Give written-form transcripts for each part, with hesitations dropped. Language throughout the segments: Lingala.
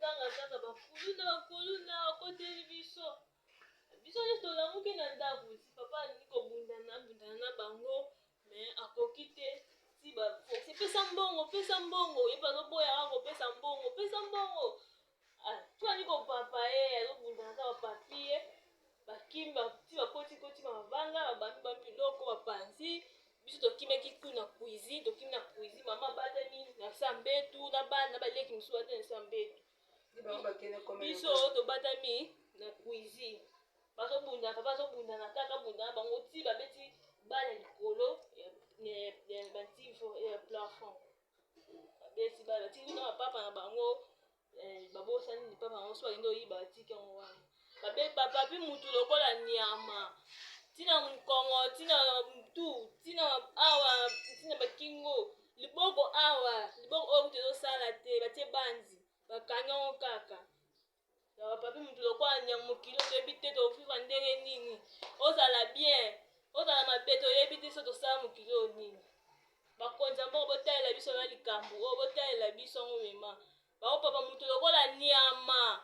Tozoganga kaka bakuluna bakuluna bakoteli biso. Biso nyonso tolamuki na ndako ti papa alingi kobundana abundana na bango mais akoki te ti ba force pesa mbongo pesa mbongo ye pe azoboya kaka kopesa mbongo pesa mbongo ah, ti alingi kopapa ye azobundana kaka bapapi ye bakimi ti bakoti koti ba mabanga babambi bambi biloko bapanzi biso tokimaki ku na cuisine tokimi na cuisine mama abatami na sa mbetu na bana na baleki mosusu batami na sa mbetu biso tobatami na cuisine bazobunda papa azobundana kaka abundana bango ti babeti bale likolo ya bantivo ya plafond babeti bale batiki kuna bapapa na bango eh, babosani lipapa yango so bakende oyiba batiki yango wana bapapi mutu lokola nyama ntina mokongo ntina mutu ntina awa ntina bakingo liboko awa liboko oyo kutu ezosala te batie banzi bakangi yango kaka bapapi mutu lokola nyama mokili toyebi te toviva ndenge nini ozala bien ozala mabe toyebi te so tosala mokili oyo nini bakonzi ya mboka botalela biso na likambo oyo botalela biso yango mema baopapa moto lokola nyama.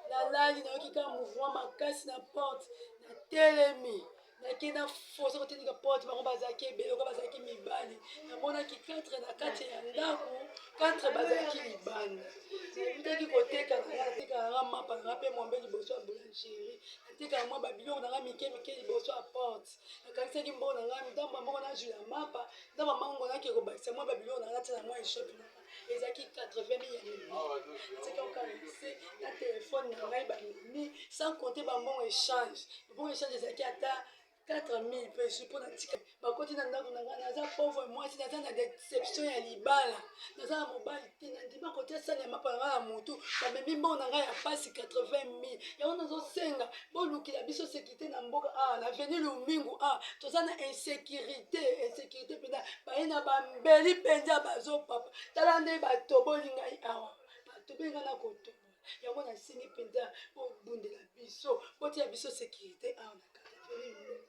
Nalali, nayoki kaka mouvement makasi na porte. Natelemi, nake na force kotindika porte. Bango bazalaki ebele, oka bazalaki mibali. Namonaki 4 na kati ya ndako, 4 bazalaki libanda. Nautaki koteka na nga, nateka na nga mapa na nga mpe mwambe liboso ya boulangerie. Natekaka mwa babiloko na nga mike mike liboso ya porte. Nakanisaki mbongo na nga ndambo ya mbongo nazwi ya mapa, ndambo ya mango nake kobakisa mwa babiloko na nga, natia na mwa eshope na nga. Ezalaki 80 ya mimi natika okanise na telefone na ngai bamemi, sans compter bambongo échange. Mbongo échange ezalaki ata 4000 mpe esui mpo natika. Bakoti na ndako na ngai. Naza pauvre mwasi, naza na deception ya libala, naza na mobali te. Nandima kotia sani ya mapa na ngai na motu, bamemi mbongo na ngai ya pasi 80 000. Yango nazosenga bolukela biso sécurité na mboka awa na avenue Lumingu. A toza na insécurité, insécurité mpenza. Baye na bambeli mpenza, bazopapa. Tala nde batoboli ngai awa, batobeli ngai na kotobola. Yango nasengi mpenza bobundela biso, botia biso sécurité awa na kati avenue Lumingu.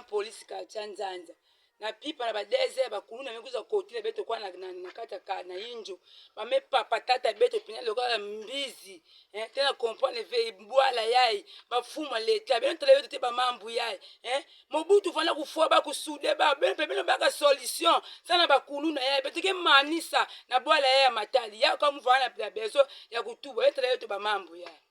Polisi quartier Nzanza na pipa na ba 2 heures, bakuluna mekuza kotila beto kwa na kati ya na injo bamepapa tata beto pina lokola mbizi eh, te na comprendre ve bwala yai bafuma leta beno tala beto te bamambu yai eh, Mobutu fanda kufua bakusude ba beno mpe beno baka solution sana bakuluna yai beto ke manisa na bwala yai ya matali ya kwa muvana na beso ya kutuba etala beto bamambu yai.